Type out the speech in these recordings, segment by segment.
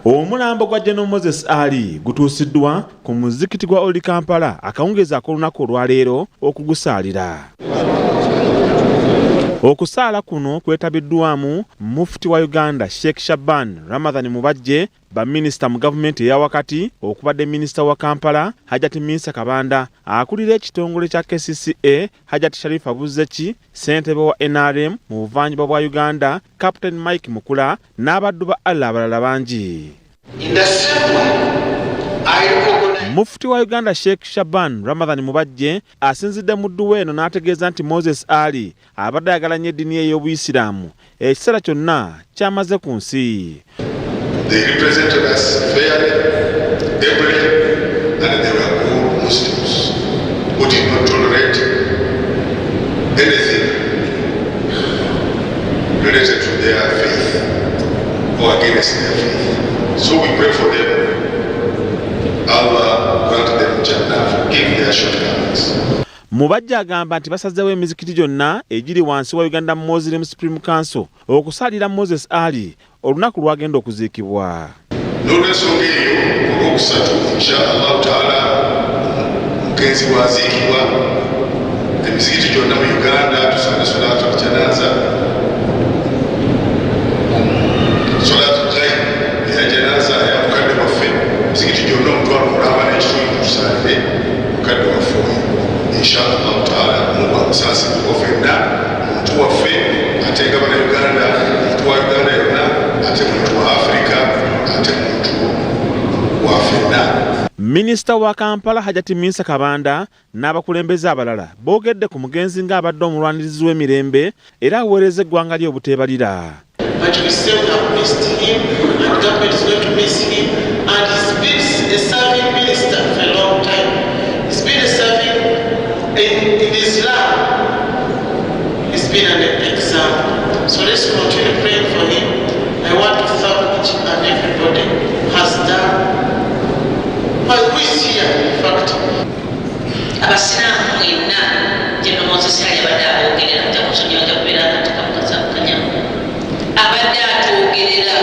Omulambo gwa General Moses Ali gutuusiddwa ku muzikiti gwa Old Kampala akawungeezi ak'olunaku olwaleero okugusaalira. Okusaala kuno kwetabiddwamu Mufti wa Uganda Sheikh Shaban Ramadhan Mubajje, baminisita mu gavumenti eya wakati okubadde minisita wa Kampala Hajati Minsa Kabanda, akulira ekitongole kya KCCA Hajati Sharifa Buzeki, ssentebe wa NRM mu buvanjuba bwa Uganda Captain Mike Mukula n'abaddu ba Allah abalala bangi. Mufti wa Uganda Sheikh Shaban Ramadhan Mubajje asinzidde mu dduwa eno n'ategeeza nti Moses Ali abadde ayagala nnyo eddiini ye ey'Obuyisiraamu ekiseera kyonna ky'amaze ku nsi. They represented us fairly, ably, and they were good Muslims who did not tolerate anything related to their faith or against their faith. So we pray for them. Allah grant them Jannah, forgive their shortcomings. Mubajje agamba nti basazeewo emizikiti gyonna egiri wansi wa Uganda Muslim Supreme Council okusaalira Moses Ali olunaku lw'agenda okuziikibwa. N'olwensonga eyo olwokusatu insha Allahu taala omugenzi bw'aziikibwa emizikiti gyonna mu Uganda tusaale solaatul janaza, solaatul ghaib eya janaza eya mukadde waffe, emizikiti gyonna omutwalo mulamba n'ekitundu tusaalire mukadde waffe oyo insha Allahu taala. Mungu amusaasire ffenna, muntu waffe, ate nga bannayuganda, muntu wa Uganda yonna, ate muntu wa Afirika, ate muntu wa ffenna. Minisita wa Kampala Hajati Minsa Kabanda n'abakulembeze abalala boogedde ku mugenzi ng'abadde omulwanirizi w'emirembe era aweereza eggwanga lye obuteebalira. But we still have missed him, and government is going to miss him. And he's been a serving minister for a long time. He's been a serving in Islam. He's been an example. So let's continue praying for him. I want to thank each and everybody has done, well, who is here, in fact. Abasiraamu mwenna, General Moses Ali abadde aboogerera, nja kusonyiwa, nja kubeera nga tekamukasakanyamu, abadde atwogerera,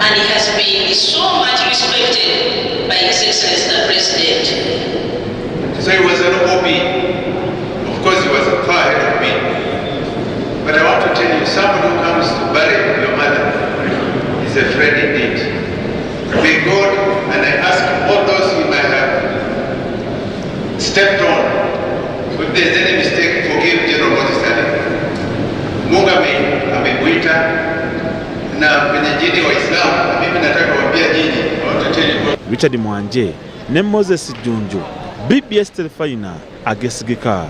and he has been so much respected by His Excellency the President. So he was an OB. Of course, he was far ahead of me. But I want to tell you, someone who comes to bury your mother is a friend indeed. May God, and I ask all those he might have stepped on, if there's any mistake, forgive General Moses Ali. Mungu amekuita na kwenye dini wa Islam, na mimi nataka kuambia nyinyi, I want to tell you Richard Mwanje ne Moses Junju, BBS Terefayina agesigika.